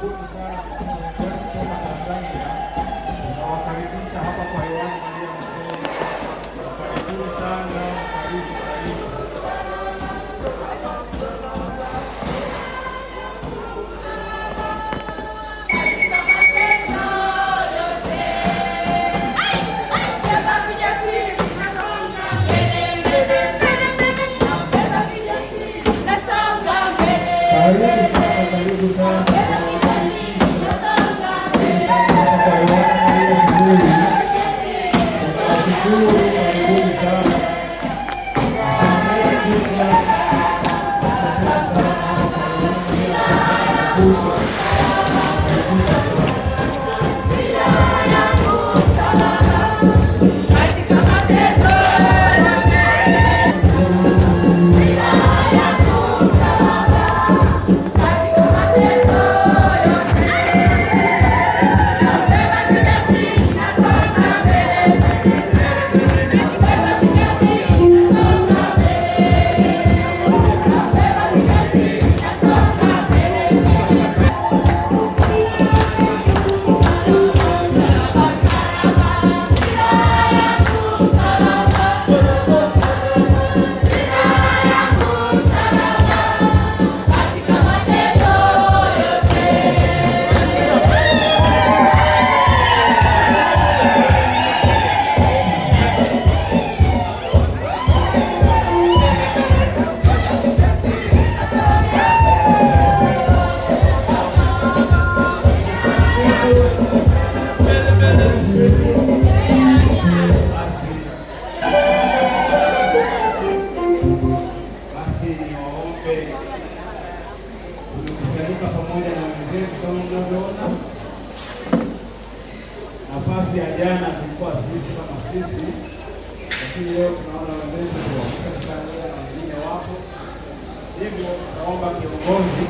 Karibuni sana wenzetu kutoka Tanzania. Tunawakaribisha hapa kwa Hewani Maria Mzee. Karibuni sana, karibu karibu. Karibu sana, karibu sana. Tunawakaribisha kwa Hewani Maria Mzee. Tunawashukuru, karibuni sana. Asanteni sana. Asanteni sana hapa kwa Hewani Maria Mzee. Karibuni sana. Katika mateso yote, silaha yangu msalaba. Katika mateso yote, naubeba kijasiri, nasonga mbele. Nakibeba kijasiri, nasonga mbele. Naubeba kijasiri, nasonga mbele. Silaha yangu msalaba. Silaha yangu msalaba. Katika mateso yote. Basi basi niwaombe, tumekusanyika pamoja na wenzetu kama mnavyoona. Nafasi ya jana tulikuwa sisi kama sisi, lakini leo tunaona wenzetu wameshachangia na wengine wapo. Hivyo naomba kiongozi